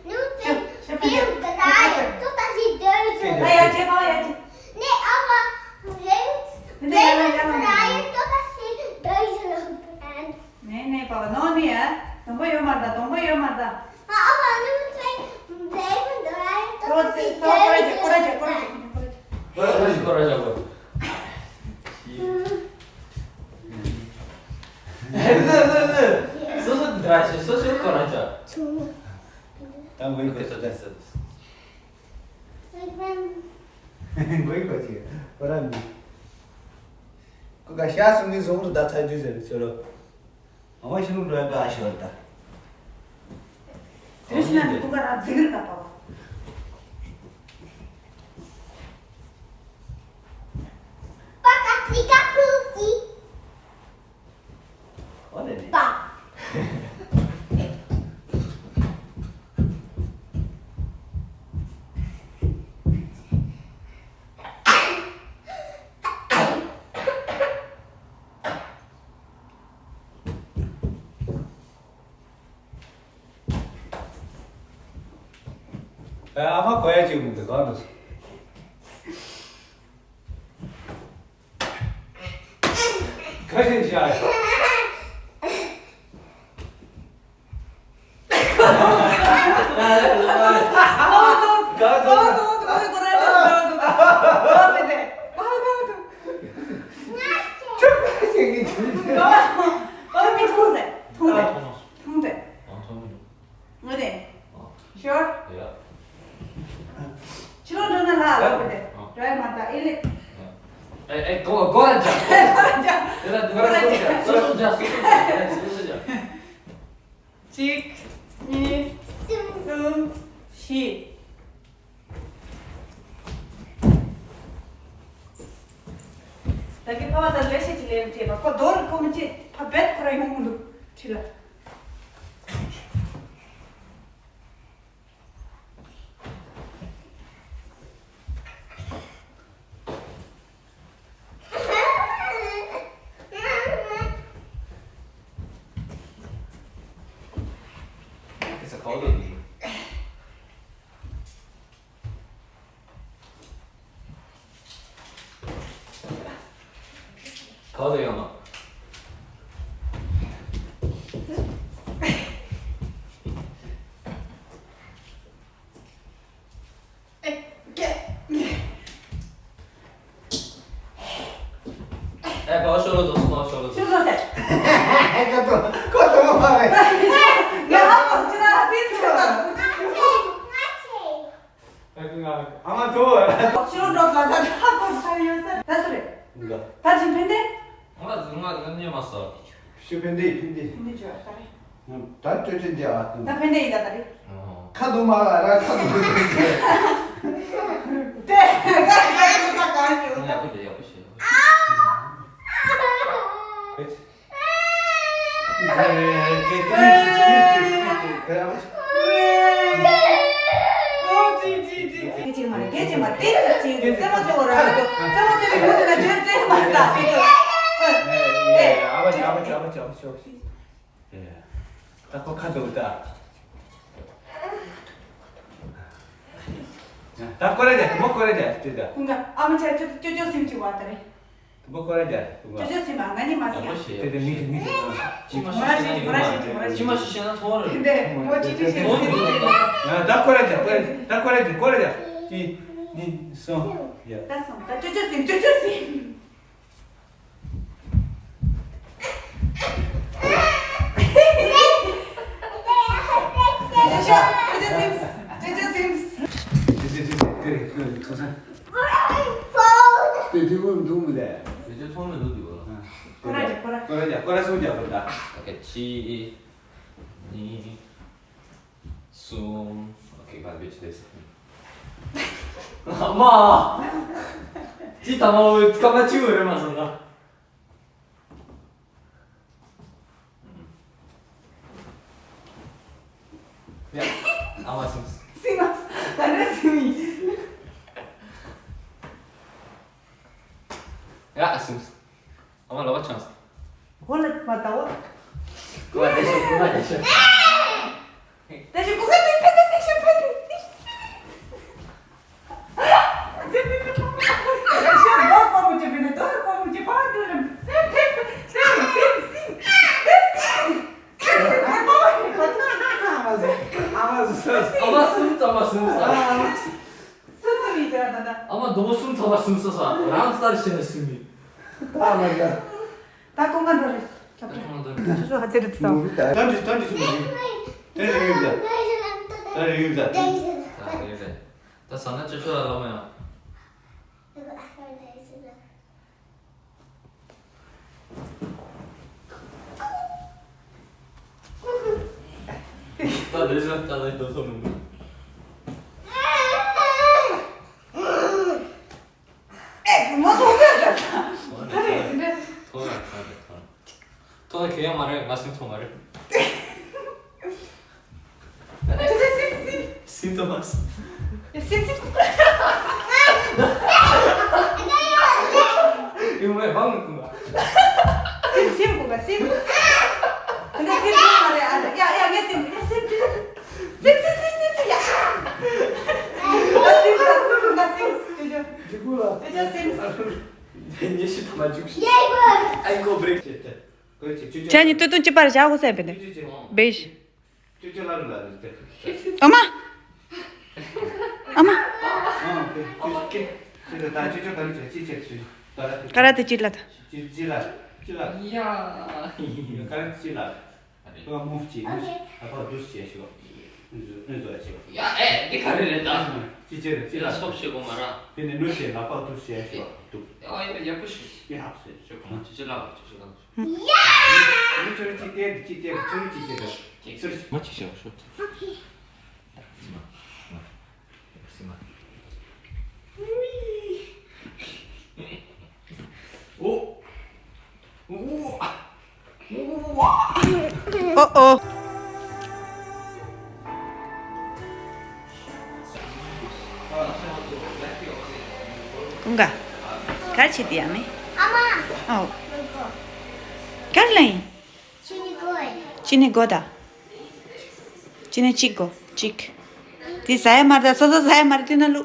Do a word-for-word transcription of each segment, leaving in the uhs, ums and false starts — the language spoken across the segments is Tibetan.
Nun bin, bin drei, tut das die Döse. Ja, ja, geh mal, ja, geh. Nee, aber links, bin drei, tut das die Döse noch an. Nee, nee, Papa, noch nicht, ja? Dann wollen wir mal da, dann wollen wir mal da. Aber nun bin, bin drei, tut das die Döse. Korrekte, korrekte, korrekte, korrekte. Korrekte, korrekte. Hm. Nee, nee, nee. So, so, drei, so, so, korrekte. Zu. ད་ངོས་གོ་ཚོད་ལྟ་ས་དུས། ངོས་གོ་ཅིག་ཁོ་རང་མི། ཁོ་ག་ཤ་སུ་ངའི་བཟུང་རུ་ད་ཚ་རྒྱུ་ཟེར་ཚོད་རོ། ཨ་མ་ཤི་ལུག་འགྲོ་ཡ་ག་ཤོར་ད། དེ་ཕྱི་ན་ཁོ་ག་རང་རྫིག་རི་ད་པ། པ་ཀ་ཏི་ཀ་ཀུ་ཀི། ཨོ་ལེ་ལེ། པ། ཨ་མ་གོ་ཡ་ཅིག་མི་འདུག་གང་འདུག་ག་ཞིག་བྱ། ངོ་དེ། ཨ། Sure? Yeah. ཕྱི་ལོགས་འགྲོ་ན་ལ་ལ་བུ་དེ། ཨ། འགྲོ་ཡ་མ་ད་ཨེ་ལེ། ཨེ་ཨེ་གོ་གོ་ར་ཇ། གོ་ར་ཇ། ཡ་ལ་འདི་ལ་སོ་ཇ། སོ་སོ་ཇ། སོ་སོ་ཇ། སོ་སོ་ཇ། གཅིག་གཉིས། གསུམ། བཞི། ད་གི་ཕ་བ་ད་ལས་བྱེད་ཀྱི་ལས་བྱེད་པ་ཁོ་རྡོ་རུ་ཁོ་མི་བྱེད་ཕ་བེད་ཁོ་ར་ཡོང་གི་འདུག་ཁྲི་ལ། It's a cold one. ག་ལ་ཡོང་ན། ཨེ་གོ་ཤོ་ལོ་དོ་སོ་ཤོ་ལོ་དོ། ཤོ་ལོ་ཟེར། ཨེ་ཀ་ཏོ་ཀོ་ཏོ་མ་རེད། ང་ཧ་གོ་ཅི་ན་ཧ་པིན་ཆོ། ཨ་མ་ཐུ། ཤོ་ལོ་ཏོ་ས་ས་ཧ་གོ་ས་ཡོད་ས་ད་སུ་རེད། ད་ཅི་ཕན་དེ། ང་ང་ང་ཉེ་མ་སོ། ཤི་ཕན་དེ་ཕན་དེ། ཕན་དེ་ཅོ་ད་རེད། ད་སྤྲོས་བྲལ་འདི་ཨ་ཏུ། ད་ཕན་བདེ་ཡིན་ད་ད་རེད། ཁ་དུ་མ་ལ་ར་ཁ་དུ་མ་ལ། དེ་ག་ག་ག་ག་ཡོད་ད། ཡག་པོ་བྱེད། ཡག་པོ་བྱེད། ཅིག་མ་རེད། སྐད་ཅིག་མ་རེད། ཏིག་ཅིག་རྩེད་མོ་རྩེ་བ་ར་རྩེད་མོ་རྩེ་བའི་མུ་མཐུད་ན་ཇོན་རྩེད་མ་རེད་ད། ཨ་བ་ཅི་ཨ་བ་ཅི་ཨ་བ་ཅི་ཨ་བ་ཅི། ད་ཁོ་ཁ་འདུག་ད། ད་ཀོ་རེ་རེ་མོ་ཀོ་རེ་རེ་ཏི་ད། ཁུང་ག་ཨ་མ་ཆ་ཅོ་ཅོ་ཅོ་སིམ་ཅི་བ་ད་རེ། མོ་ཀོ་རེ་རེ་ཁུང་ག་ཅོ་ཅོ་སིམ་ཨ་ང་ནི་མ་སིམ། ཏི་ཏི་མི་ཏི་མི་ཏི། མོ་ར་ཤི་ཅི་མོ་ར་ཤི་ཅི་མོ་ར་ཤི་ཅི། མོ་ཅི་ཅི་ཤི་ན་ཐོང་རེ། ཏི་མོ་ཅི་ཅི་ཤི་ན་ཐོང་རེ། ད་ཀོ་རེ་རེ་ཀོ་རེ་རེ་ད་ཀོ་རེ་རེ་ཀོ་རེ་རེ། ཏི་ནི་སོང་། ཡ། ད་སོང་ད་ཅོ་ཅོ་སིམ་ཅོ་ཅོ་སིམ། གསུམ། ཨོ་ཁེ། ག་བེད་ཆི་ལེ་སི། ཨ་མ། ཅི་ད་མ་འོ་སྐམ་ན་ཅི་འོ་རེ་མ་སོང་ད། ཡ། ཨ་མ་སིམ། སིམ་མ། ད་ནི་སིམ་མི། ཡ་ཨ་སིམ། ཨ་མ་ལོ་བ་ཆང་། ཧོ་ལ་མ་ད་འོ། ཀུ་བ་དེ་ཤོ་ཀུ་བ་དེ་ཤོ། དེ་ཤོ་ཀུ་བ་དེ་ཕེ་དེ། ཐམ་པ་སུམ་ས། སུམ་ས་མི་དེ་ར་ད་ད། ཨ་མ་རྡོག་པོ་གསུམ་ཐམ་པ་སུམ་ས་ས་རང་སར་བྱས་ནས་སུམ་མི། ད་མ་ད། ད་ཀོང་ཀ་འགྲོ་རེད། ད་ཁོང་འགྲོ་རེད། ཆུ་ཚོད་ཧ་ཙེ་རེད་ད། ད་འདྲི་ད་འདྲི་སུམ་མི། ད་རེད་ཡོད་ད། ད་རེད་ཡོད་ད། ད་རེད་ཡོད་ད། ད་ཟ་ན་ཆུ་ཚོད་ལ་ལོག་མ་ཡང་། ད་ལས་བྱ་ད་ལས་དོ་ཐོ་མི་འདུག་ཨེ་གོ་མ་ཐོག་ག་ད་ད་རེད་འདྲ། ཐོག་ལ་ཐོག་ལ་ཐོག་ལ། ཐོག་ལ་གལ་ཡོད་མ་རེད། ང་སེམས་ཐོག་མ་རེད། སེམས་སེམས། སེམས་ཐོག་མ་སེམས། སེམས་སེམས། ཡོང་བའི་བང་ཀུ་མ། སེམས་སེམས་ཀུ་མ་སེམས། ད་ནི་སེམས་ཐོག་མ་རེད་ཨ། ཡ་ཡ་ངས་སེམས་ཡ་སེམས། སེམས་སེམས་སེམས་སེམས་ཡ། ང་སེམས་ང་སེམས་ང་སེམས། ཇི་གུ་ལ། ཨེ་ཅག་སེམས། ཉེ་ཤི་ཐ་མ་འཇུག་ཤི། ཨའི་ཀོ་བྲེག་བྱེད་དེ། ཅག་ནི་ཏུ་ཏུ་ཅི་པར་བཞག་གོ་སེ་བེ་ནི། བེ་ཤི། ཨ་མ། ཨ་མ། ཀ་ར་ཏེ་ཅི་ལ་ད། ཀ་ར་ཏེ་ཅི་ལ། ཨ་ནི་ལ་ཕ་དུས་བྱས་ཤོག་ཨ་ནི་བཟོ་བྱས་ཤོག་ཡ་ཨེ་འདི་ག་རེ་རེད་ད། ཅི་བྱས་རེད་ཅི་ལ། ཡ་ཚོགས་ཤེས་གོ་མ་ར། དེ་ནས་ནུ་བྱས་ལ་ཕ་དུས་བྱས་ཤོག་འདུག་ཨ་ཡ་ཡག་པོ་ཞིག་ཡ་ཧབ་སེ་ཤོག་གོ་ཅི་ཅི་ལ་ཅི་ཅི་ལ། ནུ་ཆུ་རུ་ཅི་ཏེ་ཅི་ཏེ་ཆུ་རུ་ཅི་ཏེ་ཆུ་རུ་ཅི། མ་ཅི་བྱས་ཤོག་སེམས་མ། ཨོ། ཨོ། ཨོ། ཀུན་དགའ། ག་རེ་བྱེད་དེ་ཡ་མེ། ཨ་མ། ཨོ། ག་རེ་ལེན། ཅི་ནི་དགོས། ཅི་ནི་དགོས་ད། ཅི་ནི་གཅིག་དགོས་གཅིག་དེ་ཟ་ཡ་མ་རེད་ད། སོ་སོ་ཟ་ཡ་མ་རེད་དེ་ན་ལུ།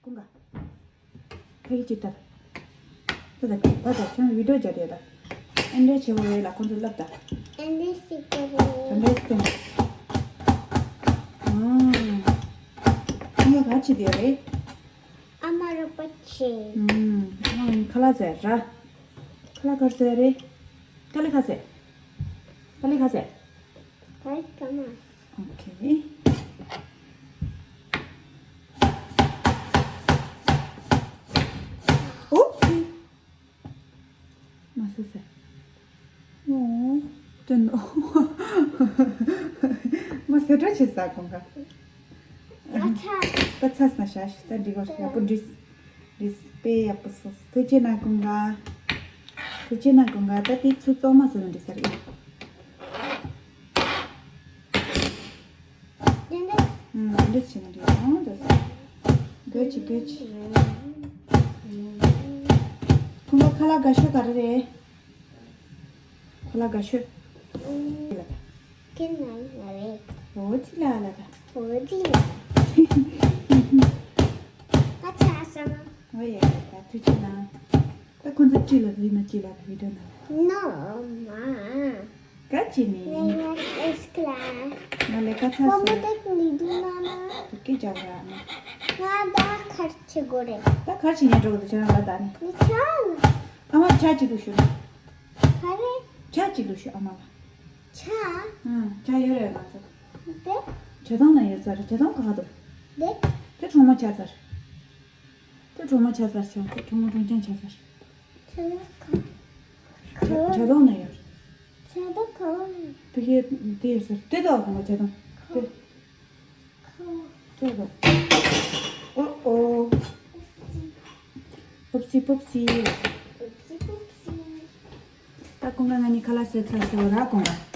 ཀུན་དགའ། ཕ་གི་ཅིག་ལྟ། ད་ད་ད་ད་ཁྱོད་བི་ཌིའོ་རྒྱབ་ཡོད་ད། ཨེ་འདྲ་བྱེད་དགོས་རེད་ལ་ཁོང་ཚོ་ལབ་ད། ཨེ་འདྲ་ཞིག་གོ་རེད། ཨེ་འདྲ་ཞིག་ཨ། ཁྱོད་ག་བྱེད་དེ་རེད། ཨ་མ་རོགས་པ་བྱེད། ཨུམ། ཨ་མ་ཁ་ལག་ཟས་ར། ཁ་ལག་ག་རེ་ཟས་རེད། དཀའ་ལས་ཁ་ཟས། དཀའ་ལས་ཁ་ཟས། ཨོ་ཁེ། ཨོ་ཁེ། མ་ཟེར་ཟེར། ཨོ། དོན་ཨོ། མ་ཟེར་འདྲ་བྱེད་ས་གོང་ག་ད་ཚ་ན་ཤ་ཤི་ད་འགྲིག་གོ་ཡག་པོ་འགྲིག་འདི་དཔེ་ཡག་པོ་སོང་། ཐུགས་རྗེ་གནང་ཀུན་དགའ། ཐུགས་རྗེ་གནང་ཀུན་དགའ། ད་དེ་ཚུར་བཙོང་མ་སོང་ན་འགྲིག་ས་རེད། ཨུམ། འདི་བྱས་ན་འགྲིག་ཨང་། འདི་དགོད་ཅིག་དགོད་ཅིག་ཀུན་དགའ་ཁ་ལག་དགའ་ཤོས་ག་རེ་རེད། ཁོ་ལ་དགའ་ཤོས། ཁྱེད་ང་ལ་རེད། འོ་ཅི་ལ་ལ་ད། འོ་ཅི་ལ། ད་ཆ་སང་། འོ་ཡ་ཡ་ད་ཐུགས་རྗེ་གནང་། ད་ཁོ་ཚོ་ཅི་ལ་ལི་ན་ཅི་ལ་ད་བི་ཌིའོ་ན། ནོ་མ། ག་ཅི་ནི། ང་ལས་ཀ་ཚ་སོང་། ང་ལས་ཀ་ཚ་སོང་། ཁོ་མོ་ད་ལི་དུ་ན་ན། དུ་ཀི་ཇག་ར་ན། ང་ད་ཁར་ཆེ་གོ་རེད། ད་ཁར་ཆེ་ཉན་འགྲོ་གི་འདུག་ཁྱེད་རང་ལ་ད་ནི། ནི་ཆ་ལ། ཨ་མ་ཆ་ཅི་འདུག་ཞུ་ན། ག་རེ། ཆ་ཅི་འདུག་ཞུ་ཨ་མ་ལ། ཆ། ཨང་། ཆ་ཡོད་རེད་ང་ཚོ། དེ། ཇ་ཐང་ན་ཡོད་ཚར། ཇ་ཐང་ག་ག་འདུག་དེ། དེ་གྲོག་མོ་ཆ་ཚར། དེ་གྲོག་མོ་ཆ་ཚར་ཆ། དེ་གྲོག་མོ་གྲོང་ཆང་ཆ་ཚར། ཇ་དོང་ན་ཡོད། ཇ་དོང་གང་། ཕ་གིར་དེ་ཡོད་ཟེར། དེ་དོ་གང་ཇ་དོང་། དེ། དེ་དོ། ཨོ་ཨོ། ཨུབ་སི་པུབ་སི། ད་ཀུན་དགའ་ང་གཉིས་ཁ་ལག་བཟས་ཚར་སོང་ར་ཀུན་དགའ།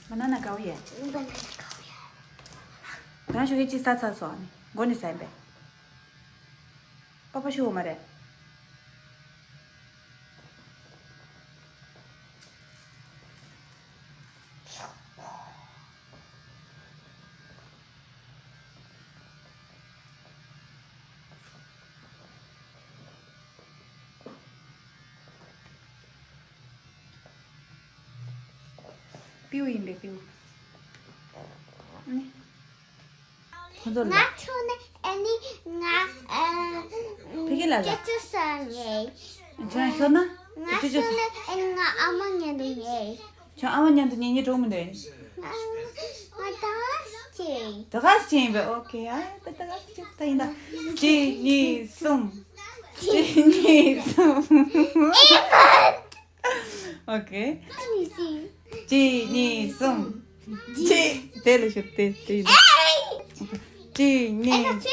མ་ན་ན་དགའ་བོ་ཡ། ང་ན་ན་དགའ་བོ་ཡ། ད་ཞོགས་ཀས་ཅི་ཟ་ཚར་སོང་ཨ་ནི། མགོ་ནས་ཟ་ཡིན་པས། པ་པ་ཤི་འོ་མ་རེད། པིའུ་ཡིན་པས་པིའུ། ཨ་ནི། ཁོ་ཚོ་ལ། ང་ཚོ་ནི་ཨ་ནི་ང་ཨ། ཕ་གི་ལ་ལ། སྐྱ་ཆུ་ས་ནས། ཁྱོད་རང་ཤོད་ན། ང་ཚོ་ནི་ཨ་ནི་ང་ཨ་མ་མཉམ་དུ་ཉལ། ཁྱོད་ཨ་མ་མཉམ་དུ་ཉལ་ཉལ་འགྲོ་མི་འདོད། ང་ང་ད་ག་སེ་བྱེད། ད་ག་སེ་བྱེད་ཡིན་པས། ཨོ་ཁེ། ཨ་ད་ད་ག་སེ་བྱེད་ད་ཡིན་ད། གཅིག་གཉིས་གསུམ། གཅིག་གཉིས་གསུམ། ཨོ་ཁེ། གཅིག་གཉིས་གསུམ། གཅིག་དེ་ལ་ཤོད་དེ་དེ་ཡིན། གཅིག་གཉིས།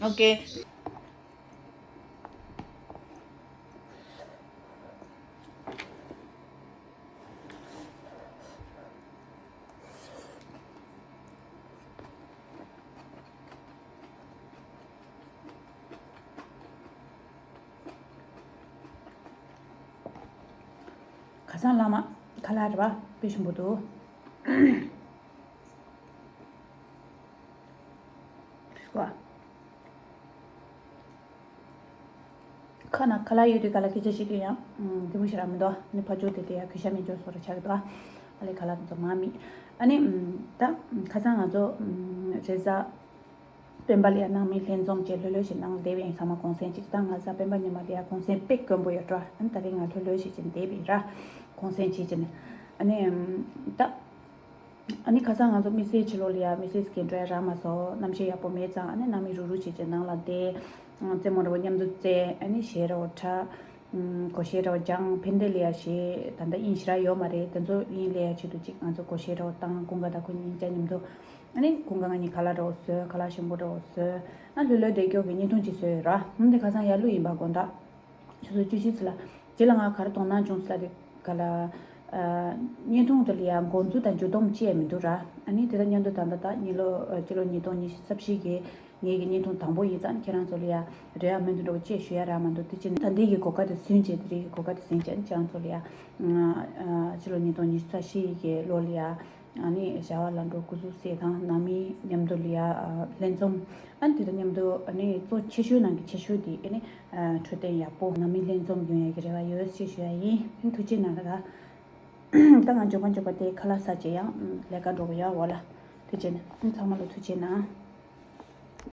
ཨོ་ཁེ། ཁ་སང་བླ་མ་ཁ་ལག་རེད་པ། དཔེ་ཞིམ་པོ་འདུག་ཁ་ན་ཁ་ལག་ཡོད་དུས་ཁ་ལག་སྐད་ཆ་བཤད་དུས་ཡང་བདེ་པོ་ཞིག་རག་མི་འདུག་ནི་ཕར་ཕྱོགས་དེ་དེ་ཡང་གུས་ཞབས་མེད་ཕྱོགས་སོགས་ར་ཆགས་ཀྱི་འདུག་ཨ་ལས་ཁ་ལག་དེ་ཚོ་མ་མིད། ཨ་ནི་ད་ཁ་སང་ང་ཚོ་རེས་གཟའ་སྤེན་པ་ལ་ཡང་ནང་མི་ལྷན་འཛོམས་བྱས་ལྷོད་ལྷོད་ཞིག་གནང་བསྡད་པ་ཡིན། ཚང་མ་གུང་སེང་ཅིག་ད་ང་གཟའ་སྤེན་པ་ཉི་མ་ལ་ཡང་གུང་སེང་དཔེ་དཀོན་པོ་ཡོད་འགྲོ། ཨ་ནི་ད་རེས་ང་ལྷོད་ལྷོད་ཞིག་བྱས་བསྡད་པ་ཡིན་ར། གུང་སེང་བྱས་བྱས་ནས་ཨ་ནི་ད། ཨ་ནི་ཁ་སང་ང་ཚོ་དམིགས་བསལ་ཕྱི་ལོགས་ལ་ཡ་དམིགས་བསལ་སྐད་འགྲོ་ཡ་རག་མ་སོང་། གནམ་གཤིས་ཡག་པོ་མེད་ཙང་ཨ་ནི་ནང་མི་རུག་རུག་བྱས་བྱས་ནང་ལ་བསྡད། རྩེད་མོ་འདྲ་བོ་མཉམ་དུ་རྩེ། ཨ་ནི་གཞས་འདྲ་བོ་འཁྲབ། སྒོར་གཞས་འདྲ་བོ་སྦྱངས། ཕན་བདེ་ལ་ཡ་གཞས་ད་ལྟ་དབྱིངས་ཞེ་དྲག་ཡོད་མ་རེད། དེ་ཚོ་དབྱིངས་ལ་ཡ་ཆེད་དུ་ཅིག་ང་ཚོ་སྒོར་གཞས་འདྲ་བོ་བཏང་། ཀུན་དགའ་དང་ཁོ་གཉིས་ཆ་མཉམ་དུ། ཨ་ནི་ཀུན་དགའ་ང་གཉིས་ཁ་ལག་འདྲ་བོ་བཟོས། ཁ་ལག་ཞིམ་པོ་འདྲ་བོ་བཟོས། ཨ་ལྷོད་ལྷོད་བསྡད་རྒྱུ་གི་བརྙན་ཐུང་ཅིག་བཟོས་ཡོད་ར། ཧུམ་དེ་ཁ་སང་ཡར་བླུགས་ཡིན་པ་དགོང་དག་ཆུ་ཚོད་བཅུ་གཅིག་ཙམ་ལ། རྗེས་ལ་ང་ག་རེ་དོགས་སྣང་བྱུང་ཟེར་ལ་དེ་ག་ལ། ཨ་བརྙན་ཐུང་དེ་ལ་ཡང་འགོ་འཛུགས་དང་མཇུག་སྡོམ་ཅི་ཡང་མི་འདུག་ར། ཨ་ནི་དེ་ལྟར་མཉམ་དུ་ད་ལྟ་ད་གཉིས་ལོ་ཨ་སྤྱི་ལོ་ཉིས་སྟོང་ཉི་ཤུ་རྩ་བཞི་གི་ངེད་ཀྱི་བརྙན་ཐུང་དང་པོ་ཡིན་ཙང་ཁྱེད་རང་ཚོ་ལ་ཡང་རེ་བ་མེད་དུ་འགྲོ་བ་ཅི་ཞུ་ཡ་རག་མ་འདུག་དེ་ཕྱིན་ད་ལྟའི་གི་གོ་སྐབས་དེ་ཟིན་བྱས། དེ་རིང་གི་གོ་སྐབས་དེ་ཟིན་བྱས་ཁྱེད་རང་ཚོ་ལ་ཡང་ཨ་སྤྱི་ལོ་ཉིས་སྟོང་ཉི་ཤུ་རྩ་བཞི་གི་ལོ་ལ་ཡང་། ཨ་ནི་བྱ་བ་ལམ་འགྲོ་སྐུ་གཟུགས་གསལ་ཐང་། ནང་མི་མཉམ་དུ་ལ་ཡ་ཨ་ལྷན་འཛོམས། ཨ་ནི་དེ་དང་མཉམ་དུ་ཨ་ནི་གཙོ་ཆེ་ཤོས་ནང་གི་ཆེ་ཤོས་དེ་ཨ་ནི་ཨ་འཕྲོད་བསྟེན་ཡག་པོ། ནང་མི་ལྷན་འཛོམས་ཡོང་ཡ་གི་རེ་བ་ཡོད་ཅེས་ཞུ་ཡ་ཡིན། ཨ་ནི་ཐུགས་རྗེ་གནང་ར། ད་ང་མགྱོགས་པ་མགྱོགས་པ་དེ་ཁ་ལག་ཟ་བྱས་ཡང་ལས་ཀ་འགྲོ་གི་ཡོད་འོ་ལ། ཐུགས་རྗེ་གནང་། ཨ་ནི་ཚང་མ་ལ་ཐུགས་རྗེ་གནང་།